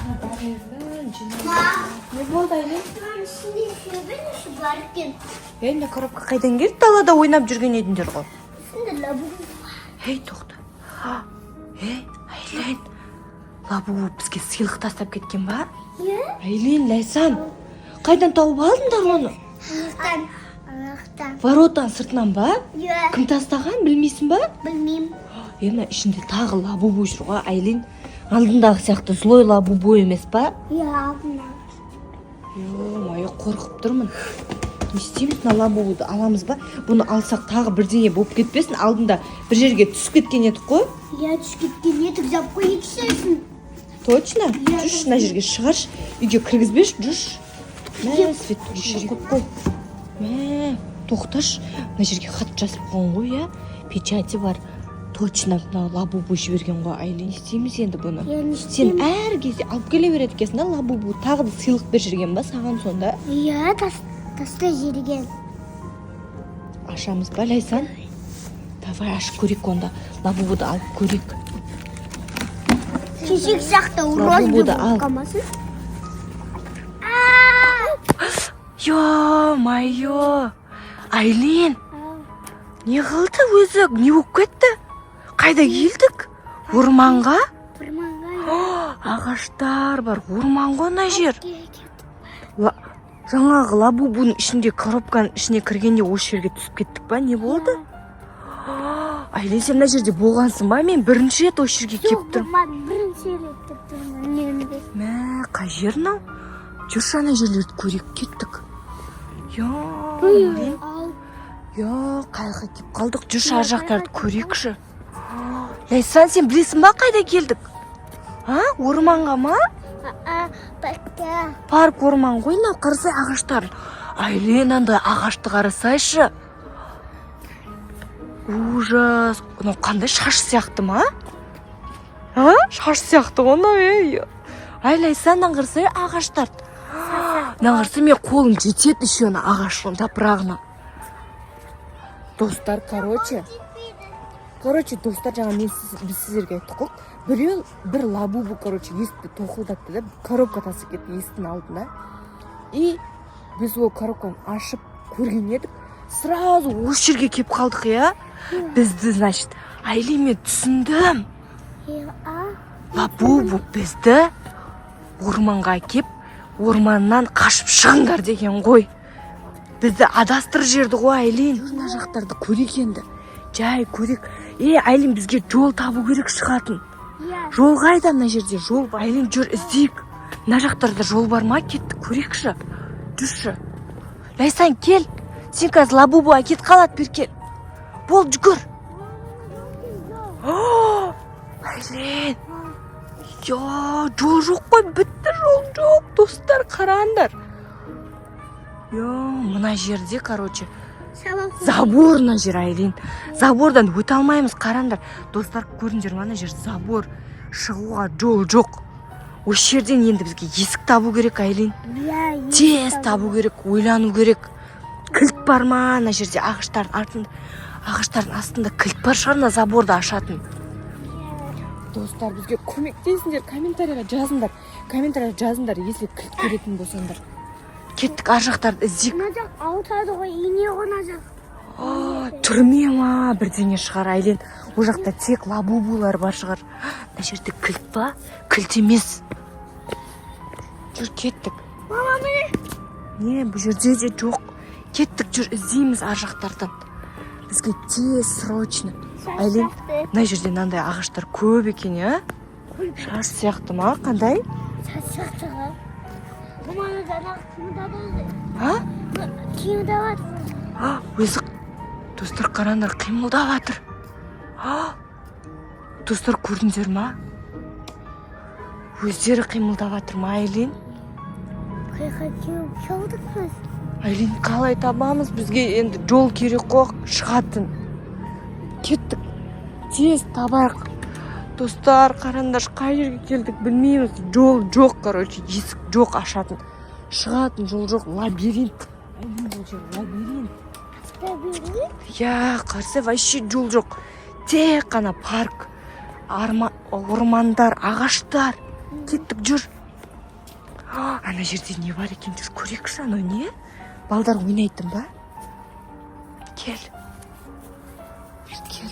Бәрін жинап. Не болды, Айлин? Мынаның ішінде себен бар екен. Ей, мына коробка қайдан келді? Далада ойнап жүрген едіңдер ғой. Ішінде лабубу. Ей, тоқта. А, ей, Айлин, лабубу бізге сыйлық тастап кеткен ба? Иә. Айлин, Ләйсан, қайдан тауып алдыңдар оны? Аяқтан. Аяқтан. Воротаның сыртынан ба? Иә. Кім тастаған, білмейсің ба? Білмеймін. Е, мына ішінде тағы лабубу жүр ғой, Айлин. Алдындағы сияқты злой лабубу емес па? Иә, алдына. Ё-моё, қорқып тұрмын. Не істейміз? Мына лабубуды аламыз ба? Бұны алсақ, тағы бірдеңе болып кетпесін. Алдында бір жерге түсіп кеткен едік қой. Иә, түсіп кеткен едік, жап қояйық сосын. Точно? Иә. Жүрші, мына жерге шығаршы, үйге кіргізбеші, жүрші. Мә, свет өшіре қойып қой. Мә, тоқташы, мына жерге хат жазып қойған ғой, иә, печати бар. Точно мына лабубу жіберген ғой, Айлин. Не істейміз енді бұны? Иә, не Сен істейміз? Әр кезде алып келе береді екенсің да лабубу. Тағы да сыйлық беріп жіберген ба саған сонда? Иә, тастай жіберген. Ашамыз ба, Ләйсан? Давай, ашып көрейік онда, лабубуды алып көрейік. Кешегі сияқты Лабубуды розовый ал. болып қалмасын. Ё-моё, Айлин, не қылды өзі? Не болып кетті? Қайда келдік? Орманға? Орманға. Ағаштар бар, орман ғой мына жер. Жаңағы лабубуның ішінде, коробканың ішіне кіргенде, осы жерге түсіп кеттік па? Не болды? Айлин, сен мына жерде болғансың ба? Мен бірінші рет осы жерге Жоқ, келіп тұрмын. болмадым. Бірінші рет деп тұрмын мен де. Мә, қай жер мынау? Жүрші, ана жерлерді көрейік, кеттік. Я, Айлин. Ал. Я, қай жаққа келіп қалдық? Жүрші, ар жақтарды көрейікші. Ләйсан, сен білесің ба, қайда келдік? А, орманға ма? А, паркке. Парк, орман ғой мынау. Қарасай ағаштарын, Айлин, андай ағашты қарасайшы. Ужас, мынау қандай, шаш сияқты ма? А, шаш сияқты ғой мынау. Ей, ай, Ләйсан, мынаны қарасай, ағаштарды. Мынаны қарасай, менің қолым жетеді еще ана ағаштың жапырағына. Достар, короче, достар, жаңа біз сіздерге айттық қой, біреу бір лабубу, короче, есікті тоқылдатты да, коробка тастап кетті есіктің алдына. И біз ол коробканы ашып көрген едік, сразу осы жерге келіп қалдық, иә. Бізді, значит, Айлин, мен түсіндім. Иә, а? Лабубу бізді орманға әкеп, орманнан қашып шығыңдар деген ғой. Бізді адастырып жіберді ғой, Айлин. Мына жақтарды көрейік енді, жай көрейік. Е, Айлин, бізге жол табу керек шығатын. Иә. Жол қайда? Мына жерде жол бар. Айлин, жүр, іздейік. Мына жақтарда жол бар ма? Кеттік, көрейікші, жүрші. Ләйсан, кел, сен қазір лабубу әкетіп қалады. Бері кел, бол, жүгір. О, Айлин, я, жол жоқ қой, бітті, жол жоқ. Достар, қараңдар. Я, мына жерде, короче, Сабақ. забор мына жер, Айлин. Забордан өте алмаймыз. Қараңдар, достар, көрдіңдер ма? Ана жер забор, шығуға жол жоқ. Осы жерден енді бізге есік табу керек, Айлин. Иә. Тез табу керек, ойлану керек. Кілт бар ма ана жерде, ағаштардың артында, ағаштардың астында кілт бар шығар, мына заборды ашатын? Достар, бізге көмектесіңдер, комментарийға жазыңдар, комментарийға жазыңдар, если кілт көретін болсаңдар. Кеттік, ар жақтарды іздейік. Мына жақ ауытады ғой, ине ғой мына жақ. А, түрме ма, бірдеңе шығар, Айлин. Ол жақта тек лабубулар бар шығар. Мына жерде кілт па? Кілт емес. Жүр, кеттік. Мама, міне. Не, бұл жерде де жоқ. Кеттік, жүр, іздейміз ар жақтардан. Бізге тез, срочно. Айлин, мына жерде мынандай ағаштар көп екен, иә. Шаш сияқты ма, қандай? Шаш сияқты ғой. Мама, ана қимылдады. А? Қимылдап жатыр. А, өзі, достар, қараңдар, қимылдап жатыр. А, достар, көрдіңдер ма? Өздері қимылдап жатыр ма, Айлин? Қайқа келіп келдік біз? Айлин, қалай табамыз? Бізге енді жол керек қой шығатын. Кеттік, тез табайық. Достар, қараңдаршы, қай жерге келдік, білмейміз. Жол жоқ, короче, есік жоқ ашатын, шығатын жол жоқ. Лабиринт, Айлин, бұл жер лабиринт. Лабиринт? Иә, қарсы вообще жол жоқ, тек қана парк, ормандар, ағаштар. Кеттік, жүр. Ана жерде не бар екен, жүр, көрейікші. Анау не, балдар ойнайтын ба? Кел, кел,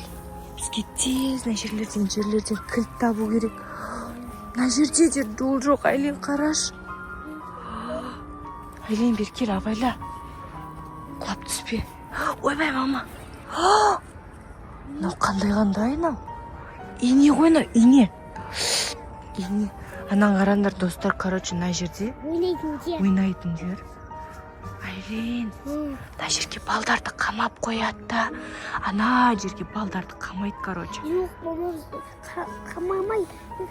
бізге тез мына жерлерден кілт табу керек. Мына жерде де жол жоқ. Айлин, қарашы. Айлин, бері кел, абайла, құлап түспе. Ойбай, мама, мынау қандай, қандай? Мынау ине ғой, мынау ине, ине. Ананы қараңдар, достар. Короче, мына жерде Ойнайтын жер. Ойнайтын жер. Айлин, мына жерге балдарды қамап қояды да, ана жерге балдарды қамайды, короче. Жоқ, мама, қамамай,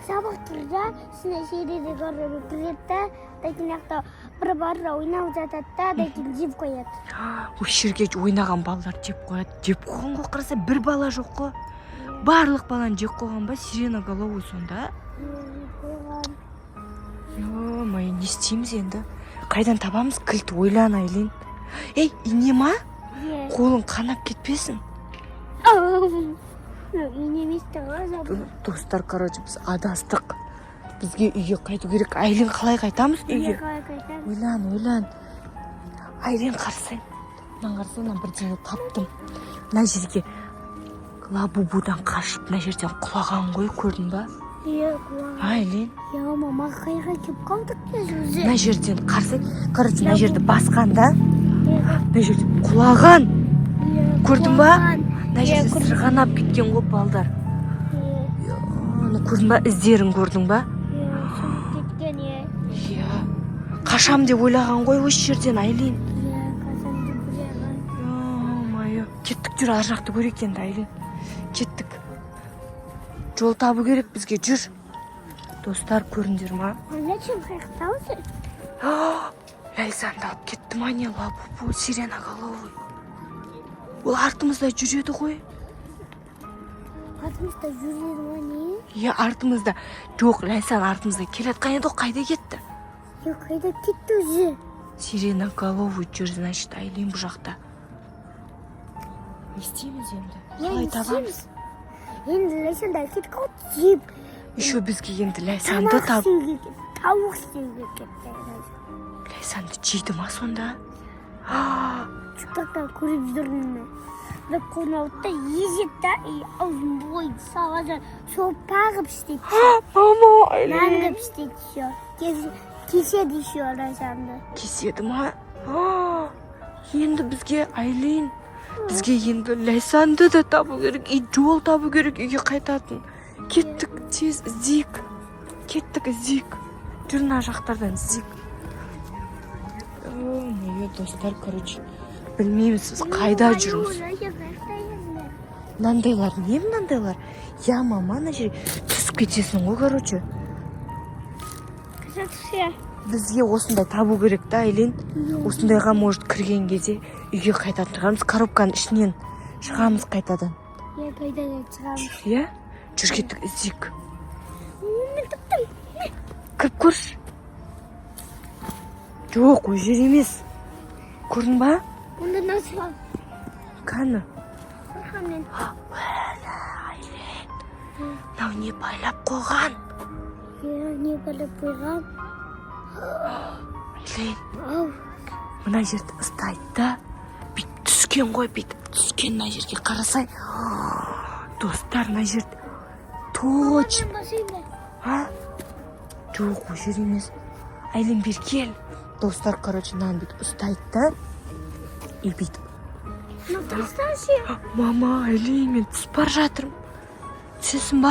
жабық тұр да, ішіне жерде көріп кіреді да, одан жақта бір бала ойнап жатады да, одан кейін жеп қояды. Осы жерге ойнаған балалар жеп қояды. Жеп қойған ғой, қараса, бір бала жоқ қой. Барлық баланы жеп қойған ба сиреноголовый сонда? Қойған. Ё-моё, не істейміз енді? Қайдан табамыз кілт? Ойлан, Айлин. Ей, ине ма? Иә. Қолың қанап кетпесін. Ине емес те ғой, жабық. Достар, короче, біз адастық, бізге үйге қайту керек. Айлин, қалай қайтамыз үйге? Үйге қалай қайтамыз? Ойлан, ойлан. Айлин, қарасай, мынаны қарасай, мына бірдеңе таптым. Мына жерге Лабубудан қашып, мына жерден құлаған ғой, көрдің ба? Иә, құлаған. Айлин. Иә, мама, қайға келіп қалдық біз өзі? Мына жерден, қарасай, короче, мына жерді басқанда Иә, мына жерде құлаған. Иә, Көрдің ба? Құлаған. Мына Иә, жерде көрдім. сырғанап кеткен ғой балдар. Иә, Аны көрдің ба, іздерін көрдің ба? Иә, шығып кеткен, иә. Иә, қашам деп ойлаған ғой осы жерден, Айлин. Иә, қашан деп ойлаған. Ё-моё, кеттік, жүр, ар жақты көрейік енді. Айлин, кеттік, жол табу керек бізге, жүр. Достар, көрдіңдер ма? А зачем қаяқта өзі? Ләйсанды алып кетті ма, не, Лабубу сиреноголовый? Ол артымызда жүреді ғой. Артымызда жүреді ма, не? Иә, артымызда. Жоқ, Ләйсан артымызда келе жатқан еді ғой, қайда кетті? Иә, қайда кетті өзі? Сиреноголовый жүр, значит, Айлин, бұл жақта. Не істейміз енді? Иә, Қалай не табамыз? істейміз? Енді Ләйсанды алып кетті ғой, жеп. Еще бізге енді Ләйсанды Тамақ тап. істеуге кетті, тауық істеуге кетті. Ләйсанды жейді ма сонда? Тиктоктан көріп жүрмін мен. Бір қолын алды да, езеді да, и аузын бойды салады, сорпа қылып істейді. Мама. Нан Айлин. қылып істейді еще. Кеседі еще Ләйсанды. Кеседі ма? Енді бізге, Айлин, бізге енді Ләйсанды да табу керек и жол табу керек үйге қайтатын. Кеттік, тез іздейік. Кеттік, іздейік, жүр, мына жақтардан іздейік. Ой, достар, короче, білмейміз, біз қайда жүрміз. Мынандайлар не, мынандайлар? Я, мама, ана жерге түсіп кетесің ғой, короче. Бізге осындай табу керек та, Айлин. Осындайға, может, кірген кезде үйге қайтатын шығармыз, коробканың ішінен шығамыз қайтадан. Иә, қайтадан шығамыз. Иә, жүр, кеттік, іздейік. Мен таптым. Кіріп көрші. Жоқ, ол жер емес, көрдің ба? Онда nasıl? Кәні. Қорқамын мен. Айлин, мынау не байлап қойған? Иә, не байлап қойған? Айлин. Ау. Мына жерді ұстайды да, бүйтіп түскен ғой, бүйтіп түскен мына жерге. Қарасай, достар, мына жерді точно. Мен басайын ба? А, жоқ, ол жер емес. Айлин, бері кел. Достар, короче, мынаны бүйтіп ұстайды да и бүйтіп. Ну, тасташы. Мама, Айлин, мен түсіп бара жатырмын, түсесің ба,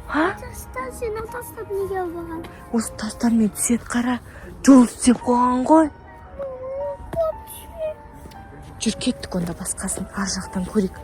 а? Тасташы, мына тастап неге алған? Осы тастармен түседі, қара, жол істеп қойған ғой. Жүр, кеттік онда, басқасын ар жақтан көрейік.